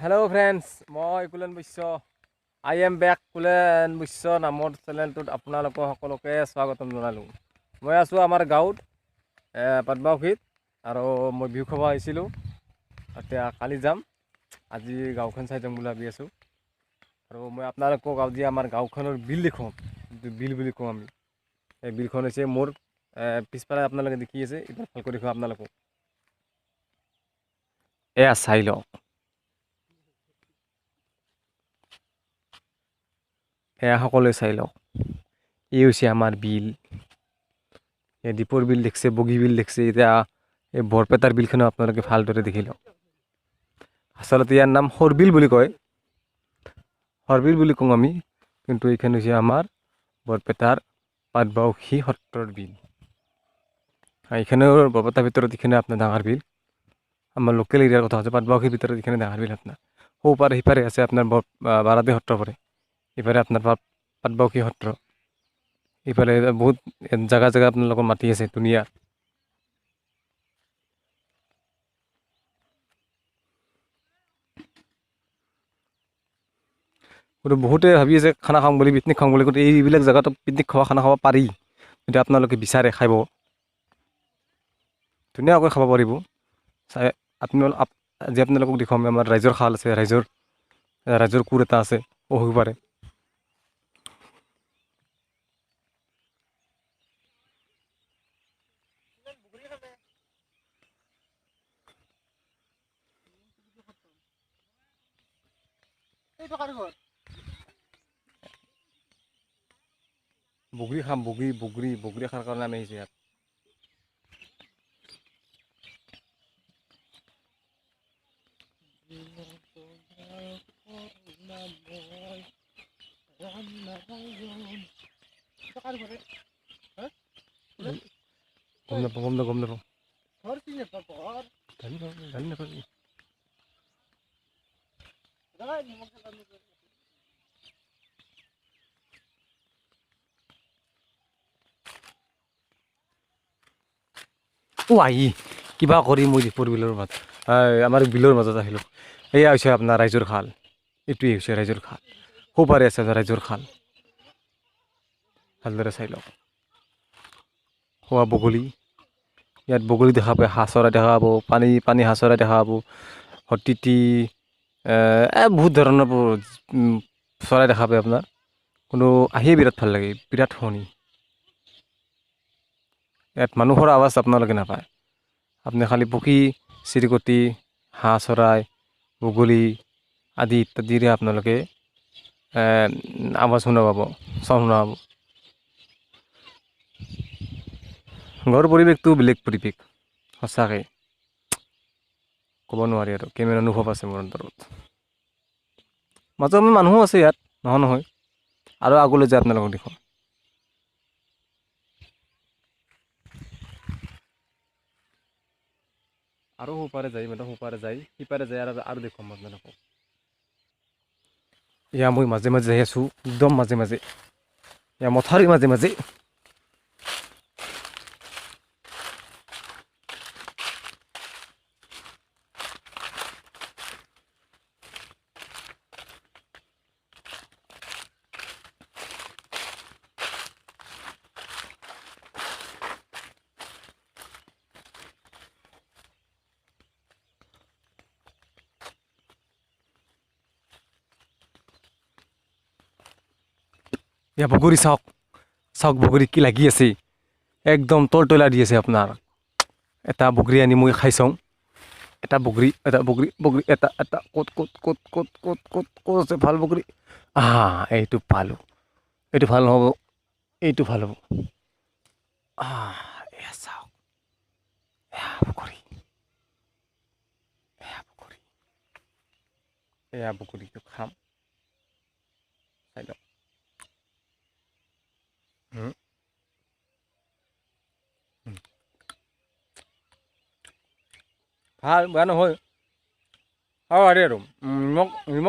Hello' friends, মই Kulen Baishya. I am back Kulen Baishya নামৰ চেনেলটোত আপোনালোকক সকলোকে স্বাগতম জনালোঁ। মই আছোঁ আমাৰ গাঁৱত পাটবাউসীত আৰু মই বিহু খাব আহিছিলোঁ। এতিয়া কালি যাম, আজি গাঁওখন চাই যাম বুলি ভাবি আছোঁ। আৰু মই আপোনালোকক আজি আমাৰ গাঁওখনৰ বিল দেখুৱাম, যিটো বিল বুলি কওঁ আমি। এই বিলখন হৈছে মোৰ পিছফালে, আপোনালোকে দেখি আছে। এইবাৰ ভালকৈ দেখুৱাম আপোনালোকক। এয়া চাই লওক, এয়া সকলোৱে চাই লওক। এই হৈছে আমাৰ বিল। এই দীপৰ বিল দেখিছে, বগী বিল দেখিছে, এতিয়া এই বৰপেটাৰ বিলখনো আপোনালোকে ভালদৰে দেখি লওক। আচলতে ইয়াৰ নাম সৰবিল বুলি কয়, সৰবিল বুলি কওঁ আমি, কিন্তু এইখন হৈছে আমাৰ বৰপেটাৰ পাটবাউসী সত্ৰৰ বিল। এইখনেও বৰপেটাৰ ভিতৰত এইখনে আপোনাৰ ডাঙৰ বিল। আমাৰ লোকেল এৰিয়াৰ কথা হৈছে, পাটবাউসীৰ ভিতৰত এইখনে ডাঙৰ বিল। আপোনাৰ সোঁপাৰে সিপাৰে আছে আপোনাৰ বাৰাদী সত্ৰ পৰে, ইফালে আপোনাৰ পাটবাউসী সত্ৰ, ইফালে বহুত জেগা জেগা আপোনালোকৰ মাটি আছে ধুনীয়া। কিন্তু বহুতে ভাবি আছে খানা খাম বুলি, পিকনিক খাম বুলি, কিন্তু এইবিলাক জেগাতো পিকনিক খোৱা খানা খাব পাৰি। যদি আপোনালোকে বিচাৰে খাব, ধুনীয়াকৈ খাব পাৰিব। চাই আপোনালোক, আজি আপোনালোকক দেখুৱাম আমাৰ ৰাইজৰ খাল আছে, ৰাইজৰ কোৰ এটা আছে অহু পাৰে। বগৰী খাম, বগৰী বগৰী বগৰী খাৰ কাৰণে আমি আহিছোঁ ইয়াত। গম নাপাওঁ, গম নাপাওঁ, গম নাপাওঁ, গালি নাপাবি। অ' আহি কিবা কৰি মই দীপৰ বিলৰ মাজত, আমাৰ বিলৰ মাজত আহিলোঁ। এয়া হৈছে আপোনাৰ ৰাইজৰ খাল, এইটোৱেই হৈছে ৰাইজৰ খাল। সোঁপাৰে আছে ৰাইজৰ খাল, ভালদৰে চাই লওক। খোৱা বগলী, ইয়াত বগলী দেখা পায়, হাঁহ চৰাই দেখা পাব, পানী পানী হাঁহ চৰাই দেখা পাব, হতিতি, বহুত ধৰণৰ চৰাই দেখা পায় আপোনাৰ। কিন্তু আহিয়ে বিৰাট ভাল লাগে, বিৰাট শুৱনি। ইয়াত মানুহৰ আৱাজ আপোনালোকে নাপায়, আপুনি খালি পক্ষী চিৰিকটি, হাঁহ চৰাই, বগলী আদি ইত্যাদিৰে আপোনালোকে আৱাজ শুনা পাব, চাউণ্ড শুনা পাব। গাঁৱৰ পৰিৱেশটো বেলেগ পৰিৱেশ, সঁচাকৈ ক'ব নোৱাৰি আৰু কেমেৰা অনুভৱ আছে মোৰ অন্তৰত। মাজে মাজে মানুহো আছে ইয়াত, নহয় নহয়। আৰু আগলৈ যায় আপোনালোকক দেখুৱাম। আৰু সোঁপাৰে যায়, মানে সোঁপাৰে যায়, সিপাৰে যায় আৰু আৰু দেখুৱাম আপোনালোকক। এয়া মই মাজে মাজে যাই আছোঁ, একদম মাজে মাজে, এয়া মথাউৰি মাজে মাজে। এয়া বগৰী চাওক, চাওক বগৰী কি লাগি আছে, একদম তল তলা দি আছে আপোনাৰ। এটা বগৰী আনি মই খাই চাওঁ। এটা বগৰী, এটা বগৰী, বগৰী এটা এটা ক'ত ক'ত ক'ত ক'ত ক'ত ক'ত ক'ত আছে ভাল বগৰী? আহা, এইটো পালোঁ। এইটো ভাল নহ'ব, এইটো ভাল হ'ব। এয়া চাওক, এয়া বগৰী, এয়া বগৰী, এয়া বগৰীটো খাম, চাই লওক। ভাল, বেয়া নহয়, খাব পাৰি আৰু। নিমখ নিমখ